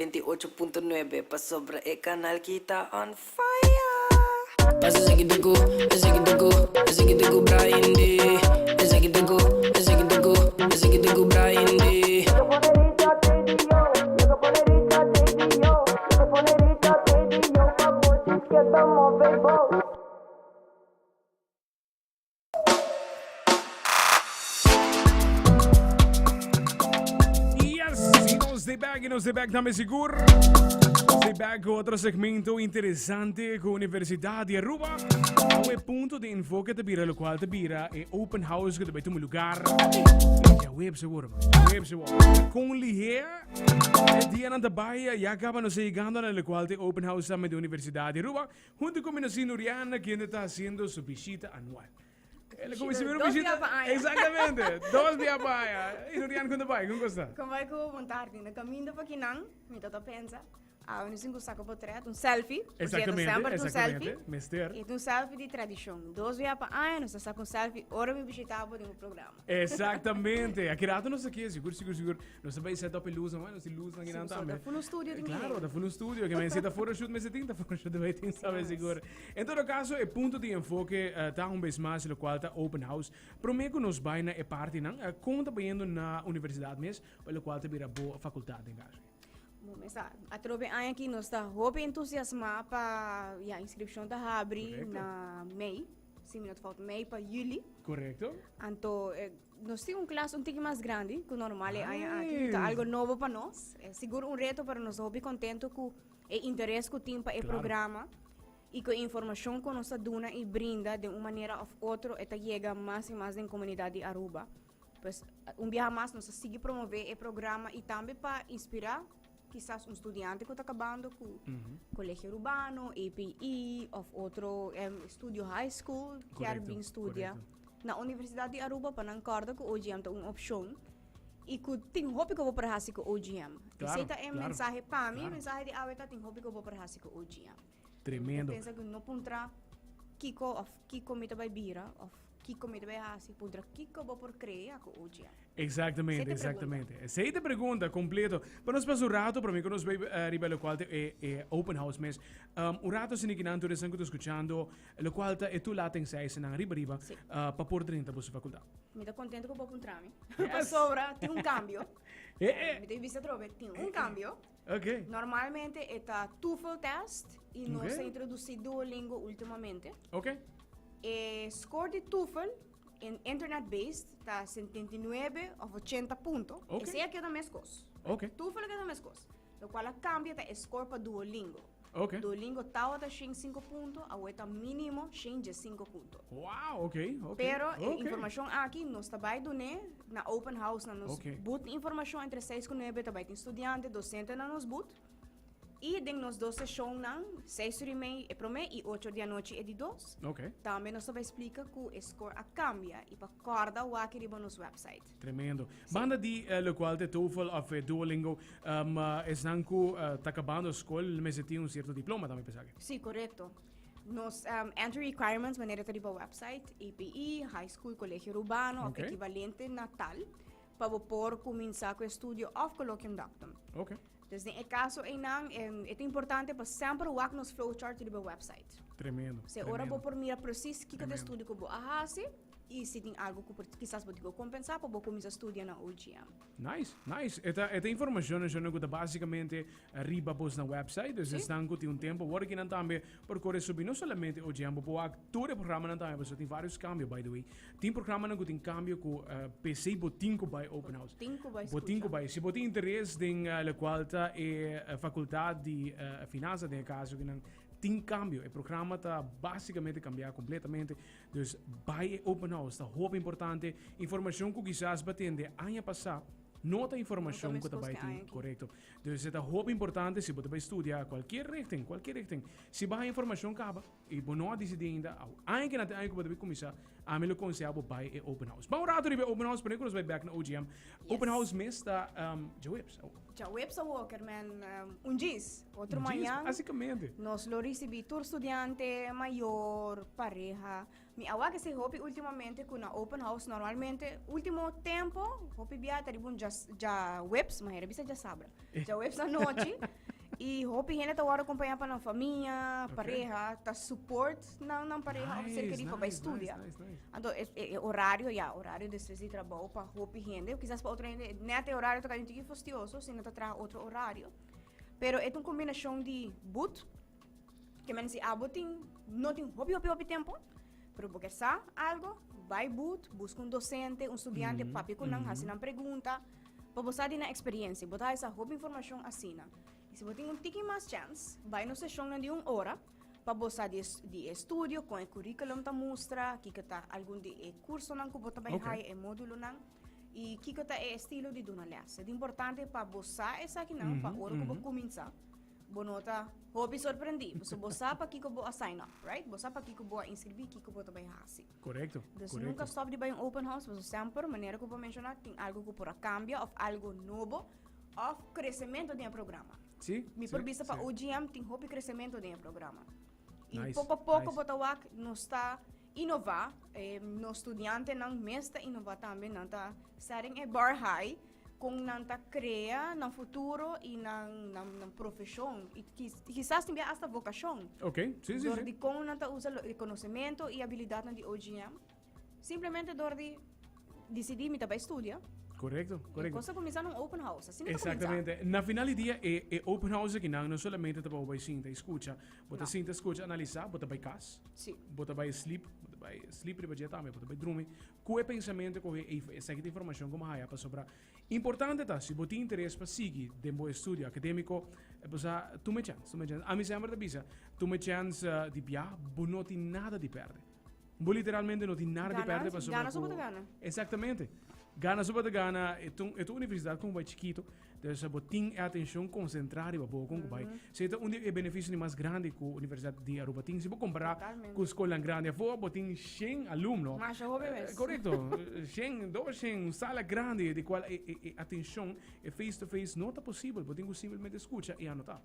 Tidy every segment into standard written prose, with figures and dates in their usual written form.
28.9 pasobra e kanal ki ta on fire. Pasa esaki ta ku, esaki ta ku, esaki ta ku Brian D. Esaki ta ku, esaki ta ku, esaki ta ku Brian D. Yes, y nos de back, y nos de back tambe sigur. Nos de back cu otro segmento interesante cu Universidad di Aruba. Awe punto de enfoque te bira, lo cual te bira e open house que te bai tuma lugar. Ja web seguro, man. Ja web seguro. Con lihe, e dia nan ta bai, ya caba nos llegando na lo cual te open house tambe di Universidad di Aruba. Hunto cu mi nos Nuriana, quien ta haciendo su bishita anual. El como si Dos bishita. bia pa aña. Exactamente, dos bia pa aña. Y Nuriana, con ta bai? Con costa? Con bai cu bon tardi. Na caminda pa kinan, mi tata pensa, ah, mi sin cu saca potret, un selfie. Por cierto, Exactamente, semper un exactamente. selfie. Mister. Y un selfie di tradicion. Dos bia pa aña, nos ta saca un selfie ora mi bishita bo den un programa. Exactamente. Aki rato nos aki, sigur, sigur, sigur. Nos ta bai set up e luz, bueno, si luz nan Sí, kinan so, tambe. ta full un studio di Claro, mi. ta full un studio. Que men si ta photoshoot me se tin, ta photoshoot bai tin, sabe sigur. En todo caso, e punto di enfoque eh, ta un bes mas, lo cual ta open house. Prome cu nos bai na e party nan, eh, con ta bayendo na universidad mes, pa lo cual ta bira bo facultad den caso. Bo mes sa, atrobe aña aki nos ta hopi entusiasma pa, ya, inscripcion ta habri Correcto. na mei. Si mi no ta fout, mei pa juli. Correcto. Anto, eh, nos tin un klas un tiki mas grandi ku normal e aña aki. Nice. Ta algo nobo pa nos. Eh, sigur un reto, pero nos ta hopi contento ku e interes ku tin pa e Claro. programa y ku e informacion ku nos ta duna y brinda den un manera of otro e ta yega mas y mas den comunidad di Aruba. Pues, un biaha mas nos ta sigui promove e programa y tambe pa inspira kisas un studiante ku ta kabando ku Colegio Arubano, APE of otro estudio high school kier bin studia na Universidad di Aruba pa nan kòrda ku OGM ta un opshon i ku tin hopi ku bo por hasi ku OGM. Esei ta e mensahe pa mi, mensahe di awe ta tin hopi ku bo por hasi ku OGM. Tremendo. Mi ta pensa ku no puntra kiko of kiko mi ta bai bira of kiko mi ta bai hasi, puntra kiko bo por krea ku OGM. Exactamente, Esei ta pregunta. exactamente. Esei ta pregunta completo. Pa nos pasa un rato, prome ku nos bai eh, riba locual ta e, e open house mes. Um, un rato asina kinan tur esnan ku ta escuchando, locual ta e toelatingseisennan riba riba, Sí. uh, pa por drenta boso facultad. Mi ta contento ku bo puntra mi. Yes. Pasobra tin un cambio. Eh, eh. Mi ta bisa atrobe, tin un cambio. Ok. Normalmente e ta TOEFL test y nos Ok. a introduci Duolingo últimamente. Ok. E score di TOEFL in internet based ta 79 of 80 punto. Ok. Esey a keda mescos. Ok. TOEFL a keda mescos. Locual a cambia ta e score pa Duolingo. Ok. Duolingo tawata shen cinco punto, awe ta minimo shen dje cinco punto. Wow, ok, ok. Pero e ok. informacion aki nos ta bay dune na open house na nos Ok. booth informacion entre seis cu nuebe ta bay tin studiante, docente na nos booth. Y den nos dos sesionnan, seis ora y mei e prome y ocho ora di anochi e di dos. Ok. Tambe nos ta bay splica cu e score a cambia y pa corda wak riba nos website. Tremendo. Banda di eh, locual te TOEFL of eh, Duolingo, um, eh, esnan cu eh, ta acabando school mester tin un cierto diploma tambe pensaki. Sí, correcto. Nos um, entry requirements manera ta riba website, APE, high school, colegio urbano of Ok. equivalente natal pa bo por cuminsa cu estudio of colloquium doctum. Ok. Dus den e caso einan, em, e ta importante pa semper wak nos flowchart riba website. Tremendo. Se ora bo tremendo. por mira precies kiko te Tremendo. estudio ku bo a hasi y si tin algo ku por, kisas bo tin ku kompensa pa bo kuminsa studia na OGM. Nice, nice. E ta, e ta informacion cu ta basicamente riba bos na website. Dus Sí. esnan cu tin un tempo, wor kinan tambe por core subi no solamente OGM, bo por wak tur e programanan tambe, pasobra tin varios cambio, by the way. Tin programanan cu tin cambio cu eh, p'esey bo tin cu bay open house. Tin ku bai Bo tin cu skucha. bay. Si bo tin interes den eh, locual ta e eh, facultad di eh, finanza, den e caso kinan tin cambio. E programa ta basicamente cambia completamente. Dus bay e open house ta hopi importante. Informacion cu kisas bo a tende aña pasa, no ta informacion No cu ta ta mescos bay ke tin. aña aki. Correcto. Dus e ta hopi importante si bo ta bay studia cualkier richting, cualkier richting. Si bo haya informacion caba y bo no a dicidi ainda, au aña ke na te aña cu bo ta bay cuminsa, ami lo conseha bo bay e open house. Ban un rato riba e open house, prome cu nos bay back na OGM. Open Yes. house mes ta um, djaweps. Au. Djaweps awor, kermen um, un djis. Otro Un djis, mañan Basicamente. nos lo ricibi tur studiante, mayor, pareha. Mi a wak esei hopi ultimamente ku na open house normalmente ultimo tempo hopi bia ta riba un djaweps, ma hera bisa djasabra, djaweps anochi i hopi hende ta wòrdu akompañá pa nan famia, pareha, ta support nan nan pareha òf ser kerí pa bai studia. Anto e e orario ya, orario despues di trabou pa hopi hende, kisas pa otro hende nèt e orario ta kai un tiki fastioso si nan ta traha otro orario, pero e ta un kombinashon di but. Ke men si abo tin, no tin hopi hopi hopi tempo, pero bo ke sa algo, bai boot, buska un docente, un studiante, papia ku nan, hasi nan pregunta, pa bo sa di nan experiencia. Bo ta haya sa hopi informacion asina. Y si bo tin un tiki mas chance, bai nos sesionnan di un ora, pa bo sa di di e estudio, kon e curriculum ta mustra, kiko ta algun di e cursonan ku bo ta bai haya, e modulonan, y kiko ta e estilo di duna les. E ta importante pa bo sa esakinan, pa ora ku bo kuminsa. Bo no ta hopi sorprendí, pasobra bo sa pakiko bo a sign up, right? Bo sa pakiko bo a inskribí, kiko bo ta bai hasi. Korekto, Dus korekto. nunka stòp di bai un open house, pasobra semper, manera ku bo menshoná, tin algu ku por a kambia òf algu nobo òf kresementu den e programa. Sí, Mi sí, por bisa pa sí. OGM tin hopi kresementu den e programa. I Nice, poko poko nice. bo ta wak nos ta inová, nos studiantenan mes ta inová tambe, nan ta setting e bar high Kon nan ta krea nan futuro i nan nan profeshon i kisas tin bia asta vokashon. Ok, si, si, Dor si. di kon nan ta usa e konosementu i abilidatnan di OGM. Simplemente dor di disidí mi ta bai studia. Korekto, E korekto. kos ta kuminsá na un open house. Asina ta kuminsá. Exactamente. Na final di dia e e open house aki nan no solamente ta pa bo bai sinta i skucha. Bo ta No. sinta, skucha, analisá, bo ta bai kas. Si. Bo ta bai sleep, bo ta bai sleep riba dje tambe, bo ta bai drumi. Ku e pensamentu ku e esaki ta informashon ku mi haya pasobra importante ta si bo tin interes pa sigui den bo estudio akademiko bo sa tuma e chèns, tuma e chèns. Ami semper ta bisa tuma e chèns di bia bo no tin nada di pèrdè. Bo literalmente no tin nada di pèrdè pasobra Gana so bo ta gana. Exactamente. Gana so bo ta gana e ta e ta un universidat ku bai chikito Dus bo tin e atencion concentra riba bo con cu bay. Si ta un di e beneficio di mas grandi cu Universidad di Aruba tin. Si bo compara cu scolnan grandi afo, bo tin shen alumno. Masha hopi mes. Correcto. Shen, dos shen, un sala grandi di cual e e atencion, e face to face no ta posibel. Bo tin cu simplemente scucha y anota.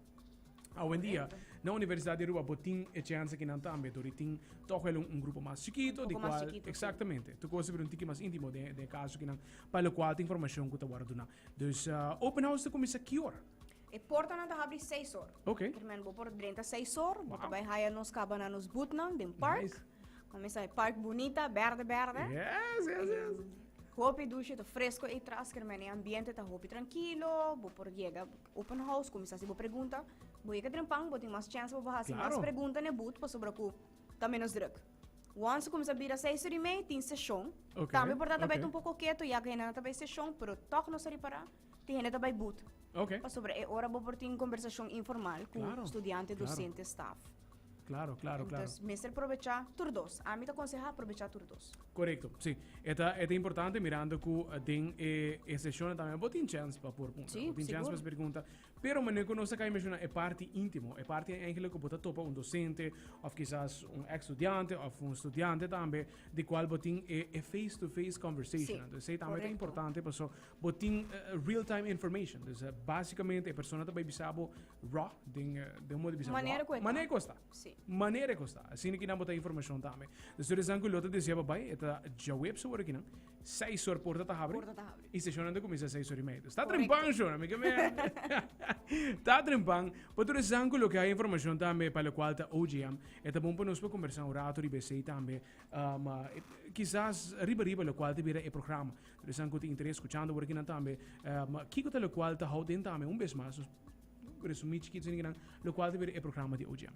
Awendia, na Universidad di Aruba bo tin e chance akinan tambe, dor di tin toch wel un grupo mas chikito, di cual, exactamente, tur cos ta bira un tiki mas intimo den e caso akinan, pa locual ta informacion cu ta worde duna. Dus open house ta kuminsá ki ora? E portanan ta habri seis or. Ok. Kermen bo por drenta seis or, bo ta bai haya nos kaba na nos bootnan den park. Nice. Kuminsá e park bunita, berde berde. Yes, yes, yes. Hopi dushi, ta fresco ei tras, kermen e ambiente ta hopi trankilo, bo por yega open house, kuminsá hasi bo pregunta. Bo yega trempan, bo tin mas chèns pa bo hasi mas pregunta na e boot pasobra ku ta menos druk. Once cuminsa bira seis ora y mei, tin seshon. Ok, Tambe por ta ta bai ok. un poco keto, ya cu hendenan ta bai seshon, pero toch nos ta ripara, tin hende ta bai boot. Ok. Pasobra e ora bo por tin conversacion informal cu Claro, studiante, claro. docente, staff. Claro, claro, claro. Entonces, mester probecha tur dos. Ami ta conseha probecha tur dos. Correcto, si. E ta, e ta importante mirando cu den e, e seshonnan tambe bo tin chance pa por puntra. Si, Bo tin chance sigur. pa pregunta. Pero manera ku nos a kai menshoná e parti íntimo, e parti eigenlijk ku bo ta topa un dosente òf kisas un eks studiante òf un studiante tambe di kual bo tin e e face to face conversation. Sí, Entonces esei tambe ta korekto. importante paso bo tin real time information. Dus básicamente e persona ta bai bisa bo raw den den un modo di bisa Manera raw. ku e ta. Manera ku e sta. Sí. Manera ku e sta. Asina ki nan bo ta informashon tambe. Dus tur esnan ku lo ta desea pa bai e ta djaweps awor akinan. Seis or porta ta habri. Porta ta habri. Y sesión ta cuminsa seis or y media. Está Correcto. trempan, shon, amiga mia. Ta trempan. Pa tur esnan cu loke hay informacion tambe pa locual ta OGM, e ta bon pa nos pa conversa un rato riba esey tambe. Um, kisas riba riba locual ta bira e programa. Tur esnan cu tin interes scuchando awor akinan tambe, um, kico ta locual ta hou den tambe, un bes mas, nos resumi chikito sin kinan, locual ta bira e programa di OGM.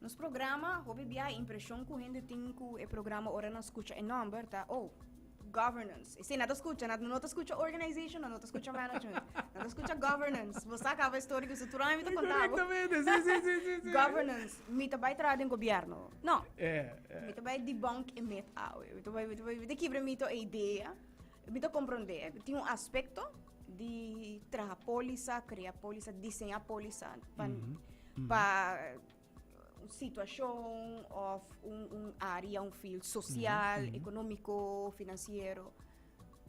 Nos programa, hopi bia e impresion cu hende tin cu e programa ora nan scucha e nomber ta, oh, governance. Esey nan ta scucha, nan no ta scucha organization, nan no ta scucha management, nan ta scucha governance. Bo sa caba e story cu su tur aña mi ta conta bo. Correctamente, si, si, si, si, si. Governance. Mi ta bay traha den gobierno. No. Eh, eh. Mi ta bay debunk e myth awe. Mi ta bay, mi ta bay, mi ta kibra e mito e idea. Mi ta comprende, tin un aspecto di traha polisa, crea polisa, diseña polisa pa, pa un situacion of un, un area, un field social, economico, financiero.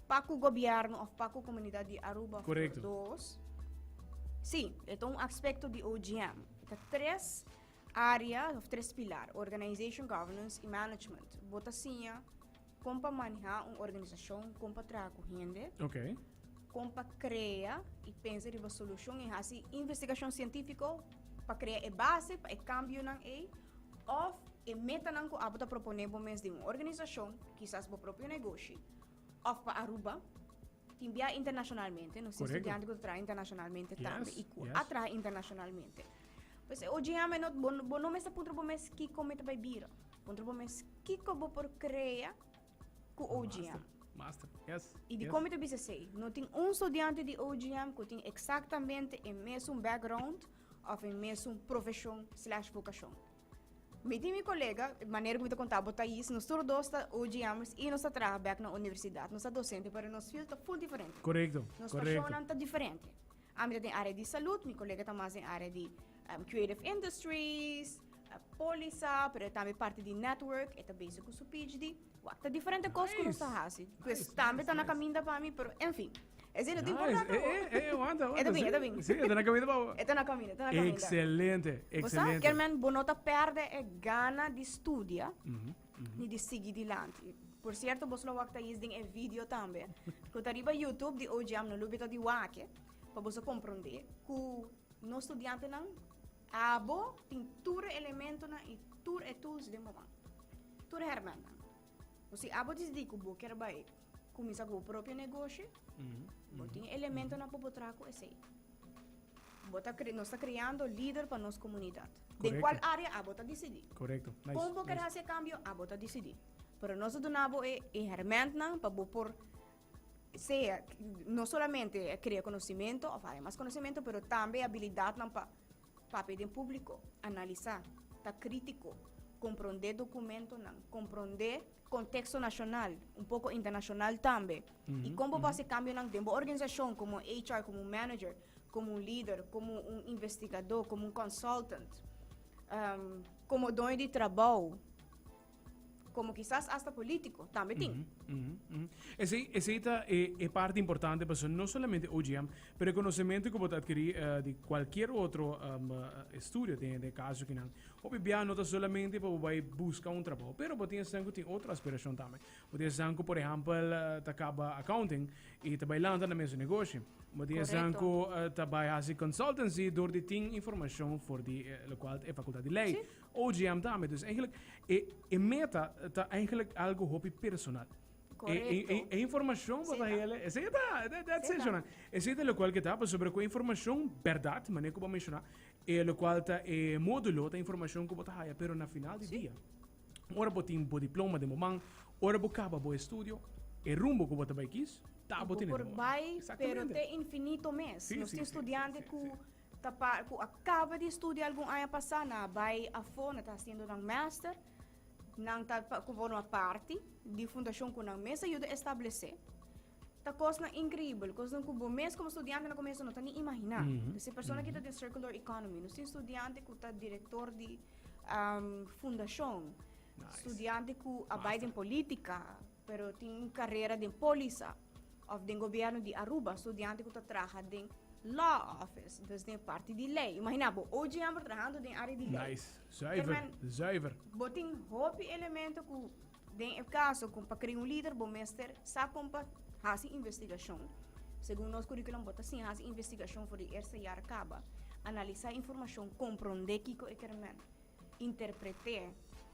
Pa cu gobierno of pa cu comunidad di Aruba of Correcto. dos. Sí, e ta un aspecto di OGM. E ta tres area of tres pilar, organization, governance y management. Bo ta siña kon pa manehá un organisashon, kon pa traha ku hende, kon pa krea i pensa riba solushon i hasi investigashon sientífiko pa krea e base pa e kambionan ei òf e metanan ku abo ta proponé bo mes den un organisashon, kisas bo propio negoshi òf pa Aruba. Tin bia internacionalmente, nos tin studiante ku ta traha internacionalmente tambe i ku a traha internacionalmente. Pues e OGM no, bo, bo no mester puntra bo mes kiko mi ta bai bira. Puntra bo mes kiko bo por krea ku OGM. Master, yes. I di kon mi ta bisa esei? No tin un studiante di OGM ku tin eksaktamente e mesun background òf e mesun profeshon slash vokashon. Mi tin mi kolega, manera ku mi ta konta bo Thais, nos tur dos ta OGM'ers i nos ta traha bèk na universidat. Nos ta dosente, pero nos field ta ful diferente. Korekto, Nos korekto. pashonnan ta diferente. Ami ta den área di salud, mi kolega ta mas den área di creative industries, polisa, pero e tambe parti di network, e ta bezig ku su PhD. Wak, ta diferente kos ku nos ta Nice. hasi. Pues Nice, tambe nice, ta na nice. kaminda pa mi, pero en fin. Esei no ta Nice. importante Eh, awor. eh, eh, wanta, E wanta. ta bin, sí. e ta bin. Sí, e ta na kaminda pa bo. E ta na kaminda, e ta na kaminda. Excelente, Bo sa, excelente. Kermen, bo no ta perde e gana di studia, ni di sigui dilanti. Por cierto, bos lo wak Thais den e video tambe, ku ta riba YouTube di OGM, no lubida di wak-e, pa boso komprondé ku nos studiantenan, abo tin tur e elementonan i tur e tools den bo man. Tur e hermentnan. Bo si abo disidí ku bo kier bai kuminsá ku bo propio negoshi, bo tin elementonan pa bo traha ku esei. Bo ta kre, nos ta kreando lider pa nos komunidat. Den kual área abo ta disidí. Korekto. Nice. Kon bo ker nice. hasi e kambio, abo ta disidí. Pero nos ta duna bo e e hermentnan pa bo por sea no solamente krea konosimento òf haña mas konosimento, pero tambe e abilidatnan pa Papia den públiko, analisá, ta krítiko, komprondé dokumentonan, komprondé konteksto nashonal, un poko internashonal tambe. I kon bo por hasi kambionan den bo organisashon komo un HR, komo un manager, komo un lider, komo un investigadó, komo un consultant, komo doño di trabou. Como kisas hasta politico tambe tin. Esey, esey ta e, e parti importante pasobra no solamente OGM, pero e conocemento cu bo ta adquiri di cualkier otro estudio den den caso kinan. Hopi bia no ta solamente pa bo bay busca un trabao, pero bo tin esnan cu tin otro aspiracion tambe. Bo tin esnan cu por ehempel ta caba accounting y ta bay lanta nan mesun negoshi. Bo tin esnan cu ta bay haci consultancy door di tin informacion for di locual ta e facultad di ley. OGM tambe. Dus eigenlijk e, e meta ta eigenlijk algo hopi personal. Correcto. E, e, e informacion Sí, ta ta. hele, esey ta, that's Sí, it, ta. Jonan. Esey ta locual que ta, pasobra cu informacion berdad, manera cu bo a menciona, e locual ta e modulo, ta informacion cu bo ta haya, pero na final di dia, ora bo tin bo diploma den bo man, ora bo caba bo estudio, e rumbo cu bo ta bay kies, ta Y bo bo tene por den bo man. bay, pero Exactamente. te infinito mes. Sí, Nos sí, tin sí, studiante sí, sí, cu sí. Ta pa cu a caba di studia algun aña pasa, nan a bay afo, nan ta haciendo nan master, nan ta pa cu forma parti di fundacion cu nan mes a yuda establece. Ta cosnan increibel, cosnan cu bo mes como studiante na comienzo no ta ni imagina. Pues e persona ki ta den circular economy, nos tin studiante cu ta director di fundacion, studiante cu a bay den politica, pero tin un carera den polisa of den gobierno di Aruba, studiante cu ta traha den law office, dus den parti di ley. Imagina bo, OGM por trahando den area di ley. Nice, zuiver, Termen, zuiver. Bo tin hopi elemento cu den e caso cu pa crea un lider bo mester sa con pa haci investigacion. Segun nos curriculum bo ta siña haci investigacion for di eerste jaar caba, analisa informacion, compronde kico e kermen. Interpreté,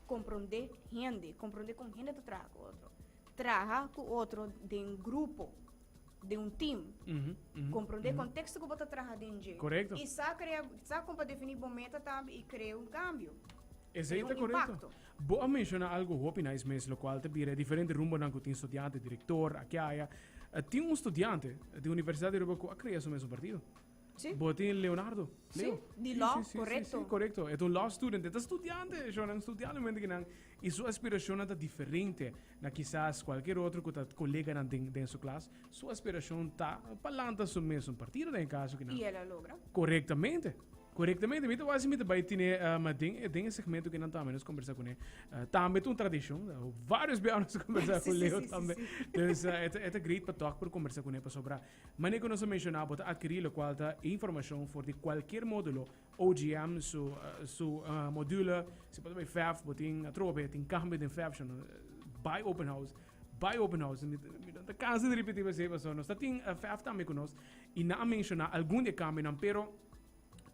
komprondé hende, komprondé kon hende ta traha ku otro, traha ku otro den grupo, den un team, komprondé konteksto ku bo ta traha den dje. Korekto. I sa krea, sa kon pa definí bo meta tambe i krea un kambio. Esei Krea ta un korekto. impakto. Bo a menshoná algu hopi nice mes, lokual ta bira e diferente rumbonan ku tin studiante, direktor, aki aya. Tin un studiante di Universidat di Aruba ku a krea su mesun partido. Sí. Bo tin Leonardo. Sí, Leo. di Sí, law, sí, sí, correcto. Sí, correcto. E ta un law student. E ta studiante, shownan, studiante momento kinan. Y su aspiracionnan ta diferente na kisas cualkier otro cu ta coleganan den, den su klas. Su aspiracion ta pa lanta su mes un partido den e caso kinan. Y el a logra. Correctamente. Korektamente, mi ta wak si mi ta bai tine ma den den e segmento kinan tambe nos kombersa kuné. Tambe ta un tradishon, varios bia nos a kombersa ku Leo tambe. Dus e ta e ta great pa tòg por kombersa kuné pasobra manera ku nos a menshoná bo ta atkirí lokual ta e informashon for di kualkier módulo OGM su su module, si bo ta bai FEF bo tin atrobe tin kambio den FEF shon bai open house bai open house mi mi no ta kansa di ripití esei pasobra nos ta tin FEF tambe ku nos i nan a menshoná algun di e kambionan pero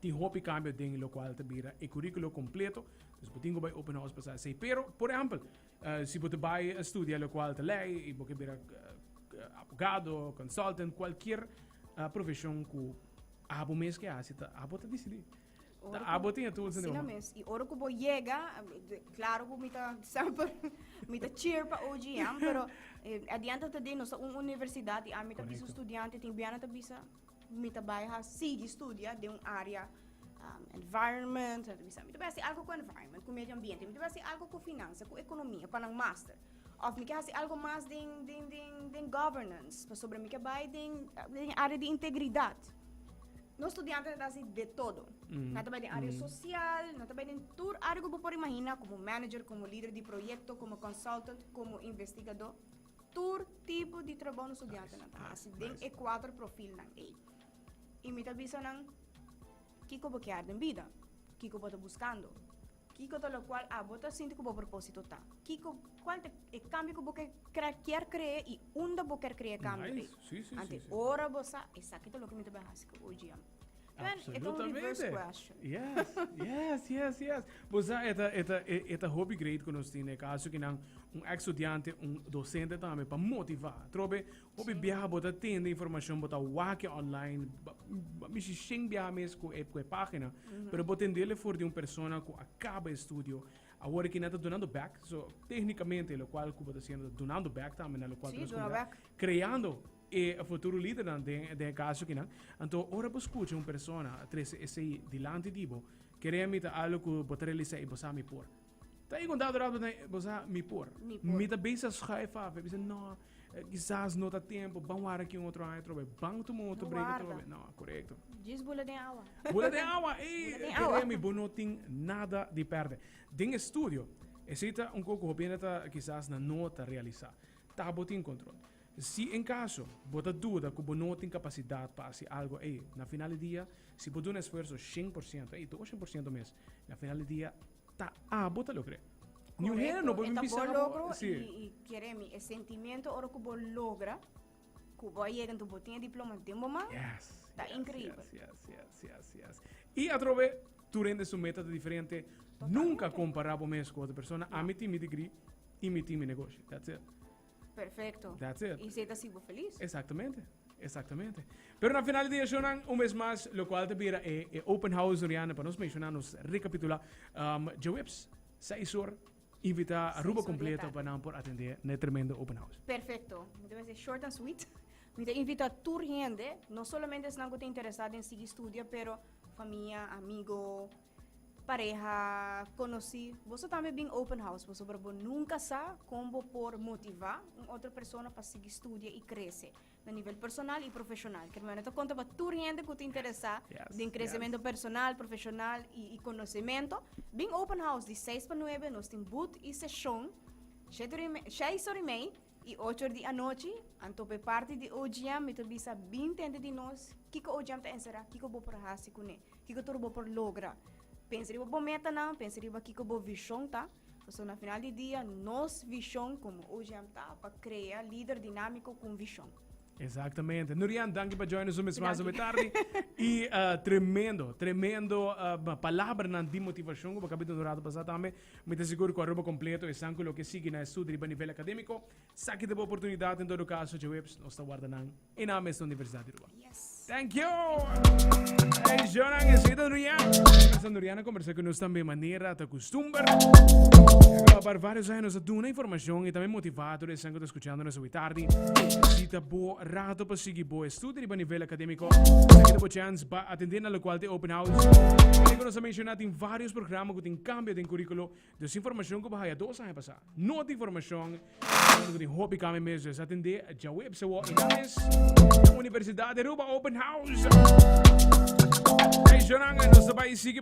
Tin hopi cambio den locual ta bira e curriculo completo. Dus bo tin cu bay open house pa sa esey. Pero, por ehempel, si bo ta bay studia locual ta ley y bo ke bira abogado, consultant, cualkier profesion cu abo mes ke haci, ta abo ta dicidi. Ta abo tin e tools den bo man. Asina mes. Y ora cu bo yega, claro cu mi ta semper, mi ta cheer pa OGM, pero at the end of the day nos ta un universidad y ami ta bisa un studiante, tin biaha ta bisa, Mi ta bai ha sigui studia den un área environment, mi ta bisa, mi ta bai hasi algo ku environment, ku medio ambiente, mi ta bai hasi algo ku finansa, ku ekonomia, pa nan master. Òf mi ke hasi algo mas den, den, den, den governance, pasobra mi ke bai den, den área di integridat. Nos studiantenan ta hasi de todo. Nan ta bai den área sosial, nan ta bai den tur área ku bo por imagina, komo manager, komo lider di proyekto, komo consultant, komo investigadó. Tur tipo di trabou nos studiantenan ta hasi den e kuater profilnan ei. I mi ta bisa nan, Kiko bo kier den bida? Kiko bo ta buskando? Kiko ta lokual abo ta sinti ku bo propósito ta? Kiko, kual ta e kambio ku bo ke kier krea i unda bo kier krea e kambio ei? Anto ora bo sa, esaki ta loke mi ta bai hasi ku OGM. Absolutamente. Yes, yes, yes, yes. Bo sa, e ta, e ta, e ta hopi great ku nos tin e kaso kinan un ex studiante, un docente tambe pa motivá. Trobe, hopi biaha bo ta tende informashon, bo ta wak online, ba mishi shen biaha mes ku e, ku e página, pero bo tendele for di un persona ku a kaba e studio. Awor kinan ta dunando back, so téknikamente lokual ku bo ta hasiendo ta dunando back tambe na lokual ta nos komunidat, kreando E futuro lidernan den den e kaso kinan. Anto ora bo skucha un persona trese esei dilanti di bo, kere mi ta algo ku bo ta realisá i bo sa mi por. Ta i kontá durante bo ta bo sa mi por. Mi por. Mi ta bisa schuif af, e bisa no, kisas no ta tempo, ban wara aki un otro aña atrobe, ban tuma un otro No break warda. atrobe. No, korekto. Djis bula den awa. Bula den awa, ey, Bula den awa. kere mi bo no tin nada di pèrdè. Den estudio, esei ta un kos ku hopi hende ta kisas nan no ta realisá. Ta bo tin kontrol. Si en kaso bo ta duda ku bo no tin kapasidat pa hasi algu, ey, na final di dia, si bo duna esfuerso 100%, ey, 200% mes, na final di dia ta abo ta logr'é. Niun hende no por Korekto, bin e ta bisa bo bo, logro si. i, i kere mi, e sentimiento ora ku bo logra, ku bo a yega enton bo tin e diploma den bo man, Yes, ta yes, inkreibel. yes, yes, yes, yes, yes. I atrobe, tur hende su meta ta diferente. Nunka kompará bo mes ku otro persona. Ami tin mi degree i mi tin mi negoshi. That's it. Perfecto. That's it. Y si ta sibo feliz. Exactamente. Exactamente. Pero na final di dia, shownan, un vez mas, lo cual ta bira e, e open house, Oriana, pa nos menciona, nos recapitula. Um, djaweps, 6 or, invita Aruba or di completo tarde. pa nan por atende na e tremendo open house. Perfecto. Mi ta bisa short and sweet. Mi ta invita tur hende, no solamente esnan cu ta interesa den sigui studia, pero famia, amigo, Pareha, konosí, boso tambe bin open house pasobra bo nunka sa kon bo por motivá un otro persona pa sigui studia i krese na nivel personal i profeshonal. Kermene ta konta pa tur hende ku ta interesá den kresementu personal, profeshonal i konosementu. Bin open house di seis pa nuebe, nos tin booth i seshon shete ora i mei, seis ora i mei I ocho or di anochi, anto p'e parti di OGM mi ta bisa bin tende di nos kiko OGM ta enserá, kiko bo por hasi kuné, kiko tur bo por logra. Pensa riba bo metanan, pensa riba kiko bo vishon ta, pasobra na final di dia nos vishon komo OGM ta pa krea lider dinámiko ku un vishon. Exactamente. Nurian, danki pa join nos un mes mas Danki. awe tardi. Y tremendo, tremendo palabranan di motivacion cu bo acaba di duna un rato pasa tambe. Mi ta sigur cu Aruba completo esnan cu loke sigui na estudio riba nivel academico, sa ki ta bo oportunidad. En todo caso, djaweps nos ta warda nan e nan mes na Universidad di Aruba. Yes. Thank you! Hey, Jonan, esey ta Nurian. Esta Nurian a conversa cu nos tambe manera ta custumber. Pa varios aña nos a duna informacion y tambe motiva tur esnan cu ta escuchando nos awe tardi. Si ta bo rato pa sigui bo estudio riba nivel academico, esaki ta bo chance pa atende na locual ta e open house. Manera cu nos a menciona tin varios programa cu tin cambio den curiculo. Dus informacion cu bo haya dos aña pasa no ta informacion cu tin hopi cambio mes. Dus atende djaweps awo y nan mes na Universidad di Aruba Open. Open House. Hey, Jonang, nos ta bay sigui.